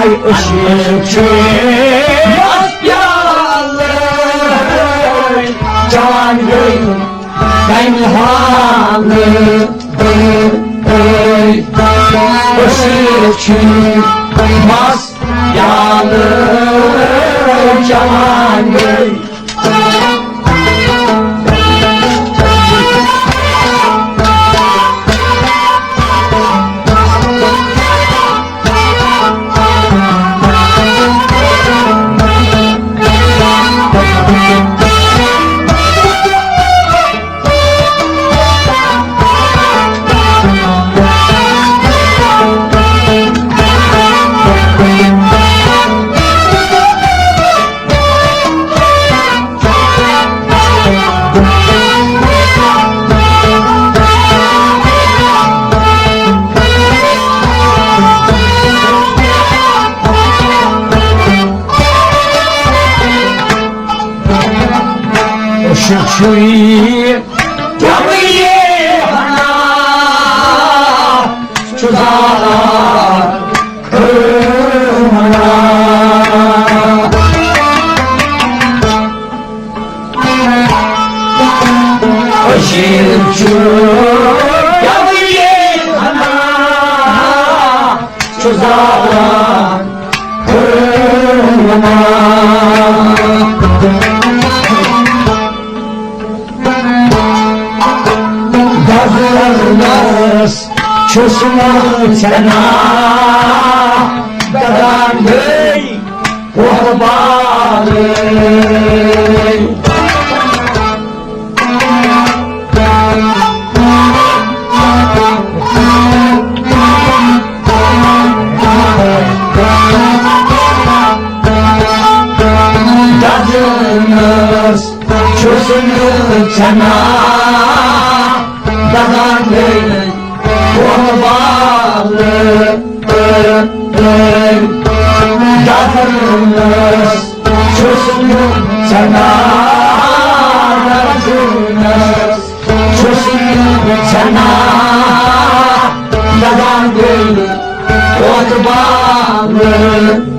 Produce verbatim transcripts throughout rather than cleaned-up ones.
أسۍ چھِ یَتھ پیالہٕ چٮ۪وان گٔے کَنہِ حالہٕ۔ أسۍ چھِ مَس پیالہٕ چٮ۪وان گٔے۔ شُکریہ۔ دزنس چھُس نہٕ ژھٮ۪نا، دزان گٔے وۄتھ بالٕے۔ دزنس چھُس نہٕ ژھٮ۪نا، دزان گٔے وۄتھ بالہٕ۔ دزنس چھُس نہٕ ژھٮ۪نا، دزنس چھُس نہٕ ژھٮ۪نا، دزان گٔے وۄتھ بالہٕ۔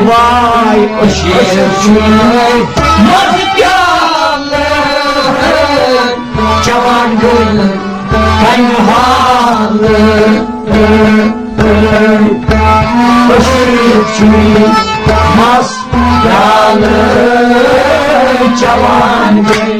واے أشیٖر چھُے مَس پیالہٕ چٮ۪وان گٔے کَنہِ حالہٕ۔ أشیٖر چھُے مَس پیالہٕ چٮ۪وان گٔے۔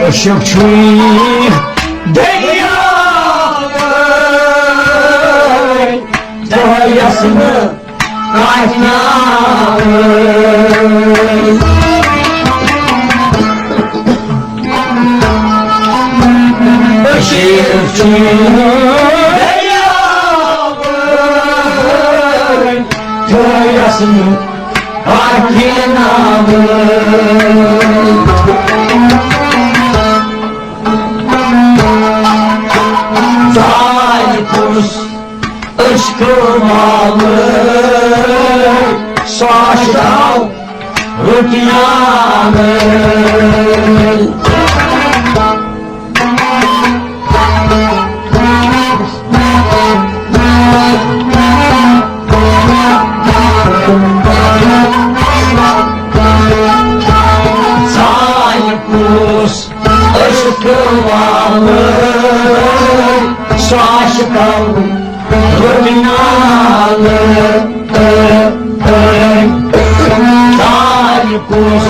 عشق چھُے دٔریاوَے، دۄہَس نہٕ کانٛہہ ناوٕے۔ عشق چھُے دٔریاوَے، دۄہَس نہٕ کانٛہہ ناوٕے۔ ژاے کُس عشقہٕ والہٕ سُہ آشناو رُکناوٕے۔ ژاے کُس عشقہٕ والہٕ سُہ آشناو رُکناوٕے۔ ژاے کُس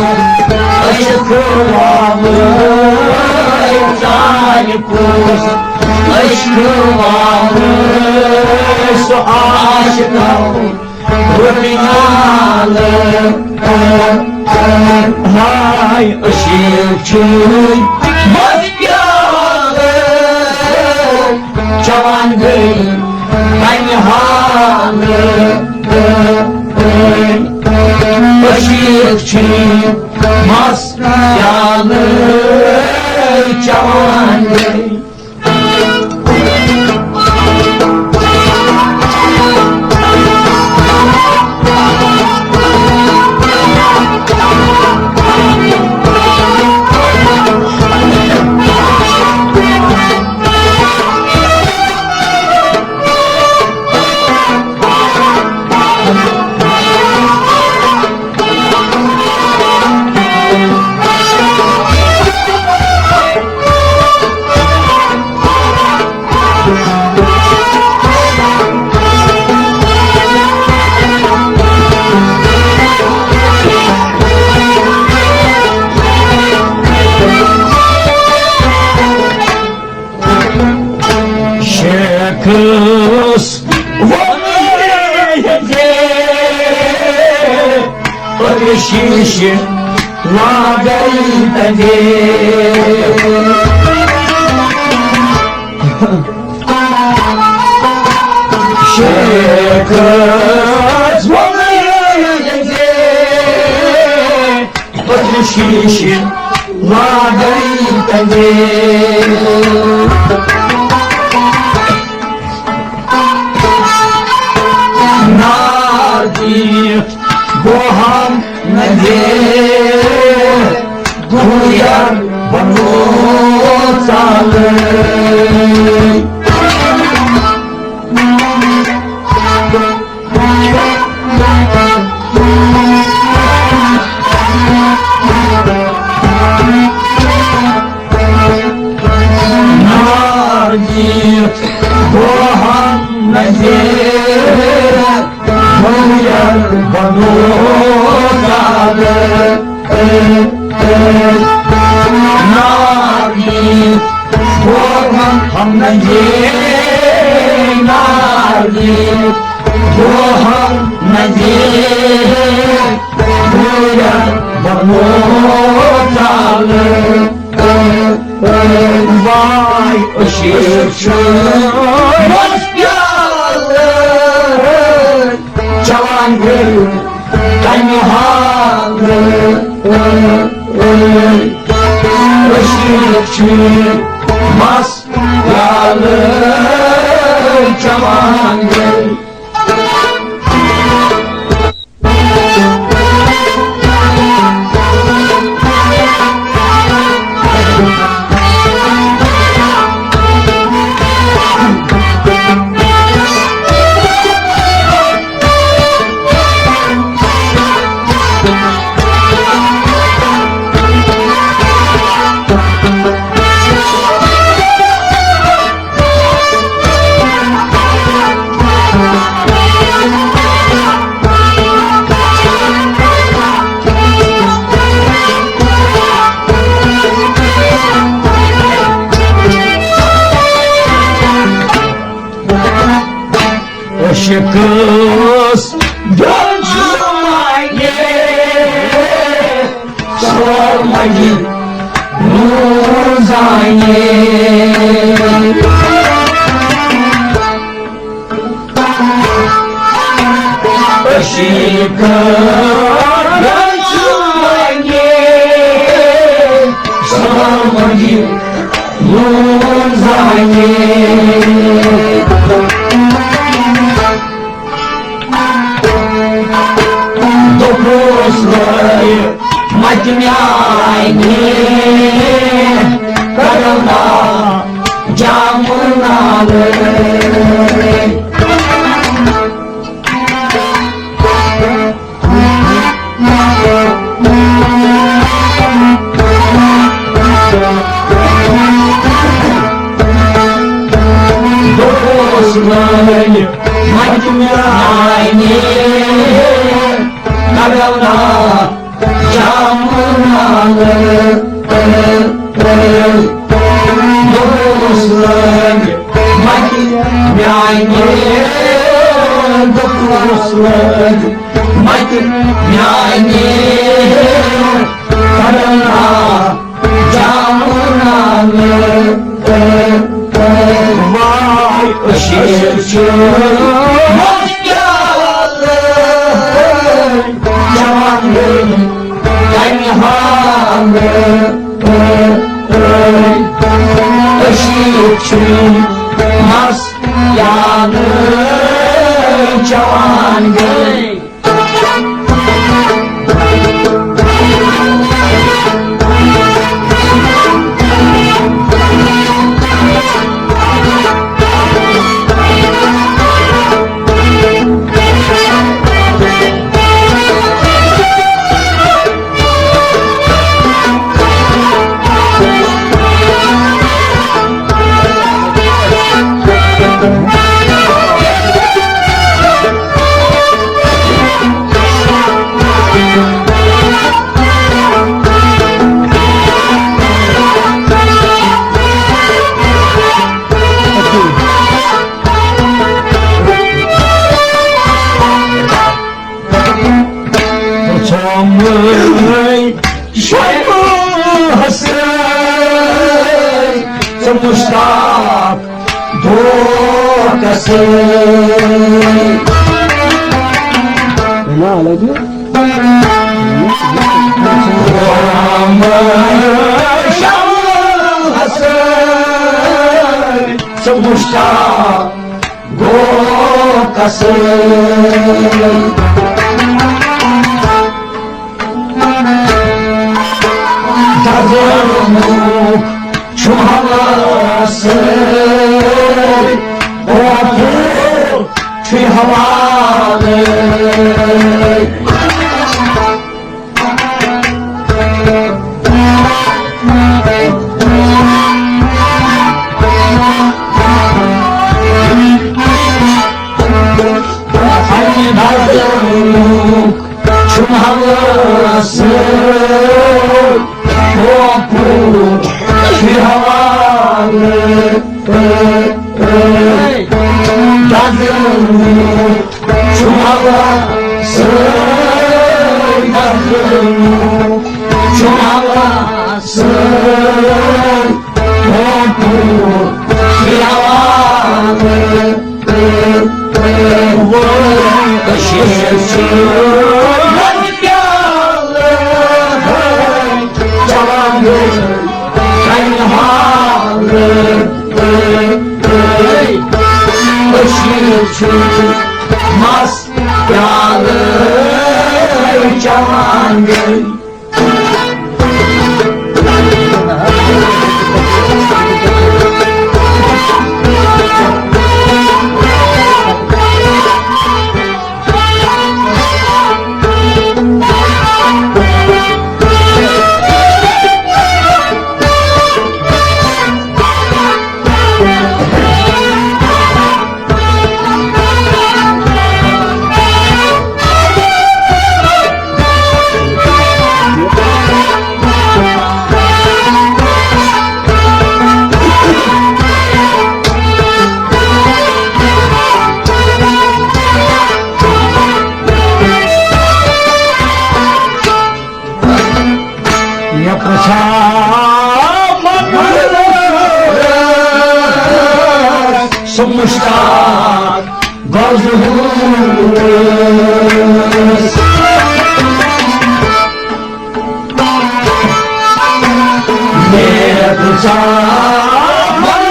عشقہٕ والہٕ، ژاے کُس عشقہٕ والہٕ سُہ عاشقو روٚٹ نالہٕ۔ ہاے عشیٖق چھُے مَس پیالہٕ، چٮ۪وان گٔے تَمہِ حالہٕ۔ عشیٖق چھُے مَس پیالہٕ، چٮ۪وان گٔے۔ شیخس ووٚن ییٚتہِ، أتھۍ شیٖشہِ لاگَے تَتہِ۔ شیخس ووٚن ییٚتہِ، أتھۍ شیٖشہِ لاگَے تَتہِ۔ نار دِتھ بوہم نَے، دوٗر بَنو ژالٕے۔ نار دِتھ بوہم نَے، دوٗر بَنو ژالٕے۔ نار دِتھ بوہم نَے، نار دِتھ بوہم نَے، دوٗر بَنو ژالٕے۔ واے عشیٖق چھُے مَس پیالہٕ، چٮ۪وان گٔے تَمہِ حالہٕ۔ عشیٖق چھُے مَس پیالہٕ، چٮ۪وان گٔے۔ عشقس دل چھُ مایہِ سورمجہِ نور زانہِ۔ عشقس دل چھُ مایہِ سورمجہِ نور زانہِ۔ دوٚپُس لٲے مَتہِ میٛانہِ، کَرو نا جامہٕ نالہٕ۔ دوٚپُس لٲنہِ مَتہِ میٛانہِ، کَرو نا جامہٕ نالہٕ۔ دوٚپُس لٲنہِ مَتہِ میٛانہِ، دوٚپمَس لٲج مَتہِ میٛانہِ کرنا جانان۔ واے أشیٖر چھِ جوان گٔے تنہا۔ أشیٖر چھِ مَس یاد جوان گٔے۔ شمع حسن، ژٕ مشتاق دھوکہ سۭتۍ۔ ہے نا، الگ۔ شمع حسن، ژٕ مشتاق گوٚو قصر۔ دزنُک چھُ ہوا سۭتۍ، اوترٕ چھُ ہوا سۭتۍ۔ مَس پیالہٕ چٮ۪وان گٔے۔ مےٚ پرٛژھا مگر سُہ مُشتاق غزلس۔ مےٚ پرٛژھا مگر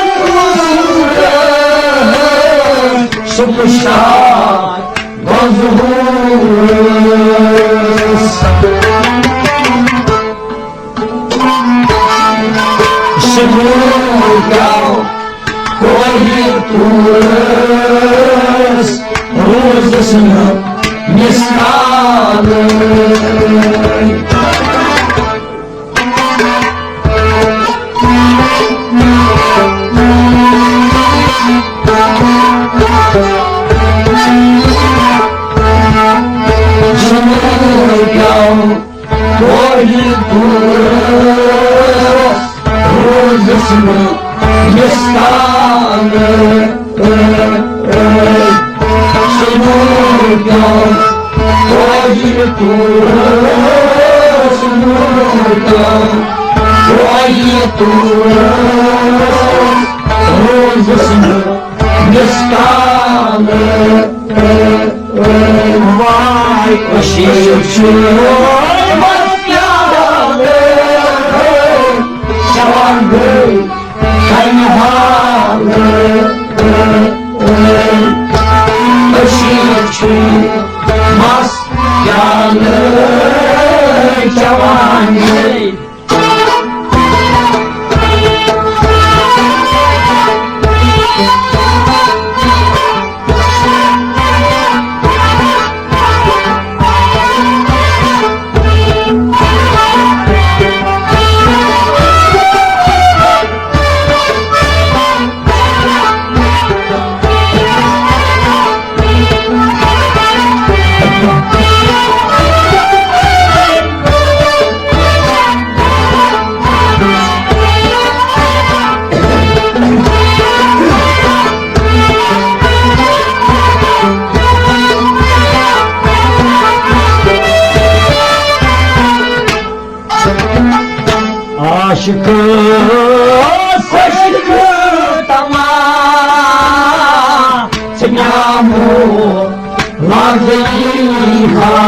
سُہ مُشتاق غزلس۔ سُہ گوٚو کیٛاہ کوہہِ طورس، روزس نہٕ مثالٕے۔ سُہ گوٚو کیٛاہ کوہہِ طورس، روزس نہٕ مثالٕے۔ سُہ گوٚو روزِ نہٕ کٲنٛسہِ مُلکَن، روزِ نہٕ کٲنٛسہِ روزَس نہٕ مِثقال۔ واے کٔشیٖر چھِ مَس پیالہٕ، جوان گٔے کَنہِ حال۔ کٔشیٖر چھِ مَس پیالہٕ، جوان گٔے۔ عاشق، عاشق تمام سنامو لازمی ہا۔